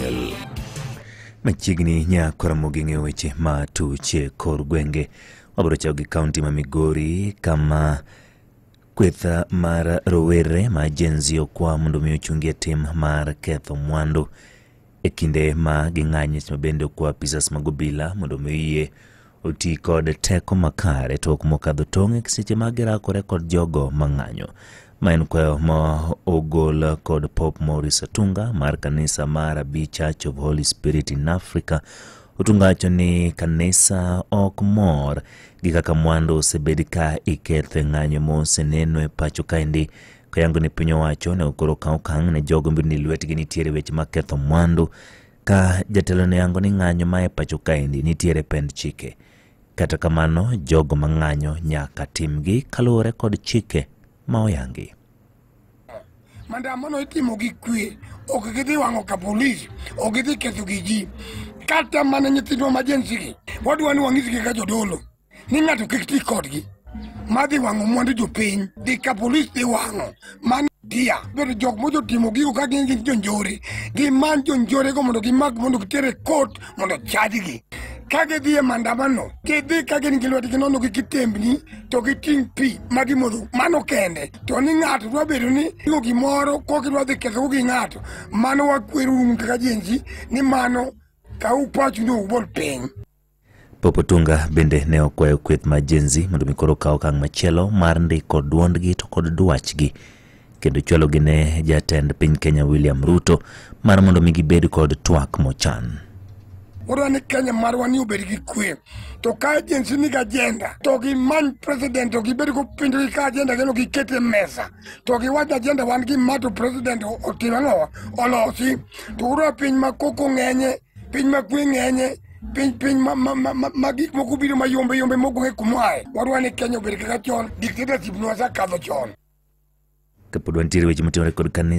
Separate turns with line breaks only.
1.
Machiegni nyako Ramogi ng'eyo weche ma tuche kor gwenge. Wabiro chako gi kaunti ma Migori kama kweth mar rowere ma Gen Z okwa mondo mi ochungie tim mar ketho mwandu e kinde ma ging'anyo, ma bende okwa apisas mag obila mondo mi oyie oti kod teko makare to ok mokadho tong' e seche ma girakore kod jogo mang'anyo. Ma en kwayo ma ogol kod Pope Maurice Otunga mar kanisa mar Abii Church of Holy Spirit in Africa. Otunga wacho ni kanisa ok mor gi kaka mwandu osebed ka iketho e ng'anyo moseneno e pacho kaendi, koyango ni piny owacho onego koro okaw okang' ne jogo ni lwetgi nitiere weche mag ketho mwandu, ka jatelo ne yango ni ng'anyo ma e pacho kaendi nitiere pend chike. Kata kamano, jogo mang'anyo nyaka timgi kaluwore kod chike ma oyangi.
Maandamano itimo gi kwe, ok gidhi wang'o ka polis, ok gidhi ketho gi ji. Kata mana nyithindwa ma Gen Z gi, wadwa ni wang'isgi kaka jodolo ni ng'ato kik ti kodgi madhi wang'o mwandu jopiny, dhi ka polis dhi wang'o mano dia bedo jok mojotimo gigo ka gin gin jonjore, gimany jonjore go mondo gimak, mondo giter e court mondo chajgi. Ka gidhi e maandamano, gidhi ka gin gi lwetgi nono gi kitembni to giting' pi ma gimodho, mano kende. To ni ng'ato dwa bedo ni ting'o gimoro kokidwa dhi kethogo gi ng'ato, mano wakwerou kaka Gen Z ni mano kaw pachu no ubol piny.
Pope Otunga bende ne okwayo kweth mar Gen Z mondo mi koro okaw okang' machielo mar ndiko duondgi to kod dwachgi kendo chwalogi ne jatend piny Kenya William Ruto mar mondo mi gibed kod twak mochan.
Wadwa ni Kenya marwa ni obed gi kwe. To ka Gen Z nigi agenda, to gimany president to gibed go penjo gi ka agenda gino giket e mesa. To giwach agenda wan gi ma to president otim ang'o? Olosi. To wadwa piny ma koko ng'enye, piny ma kwe ng'enye, piny ma gik moko biro mayombe yombe mok ong'e kumoaye. Wadwa ni Kenya obed kaka chon, dictatorship nwasekadho chon.
Kapod wantiere weche motimore kod kanisa.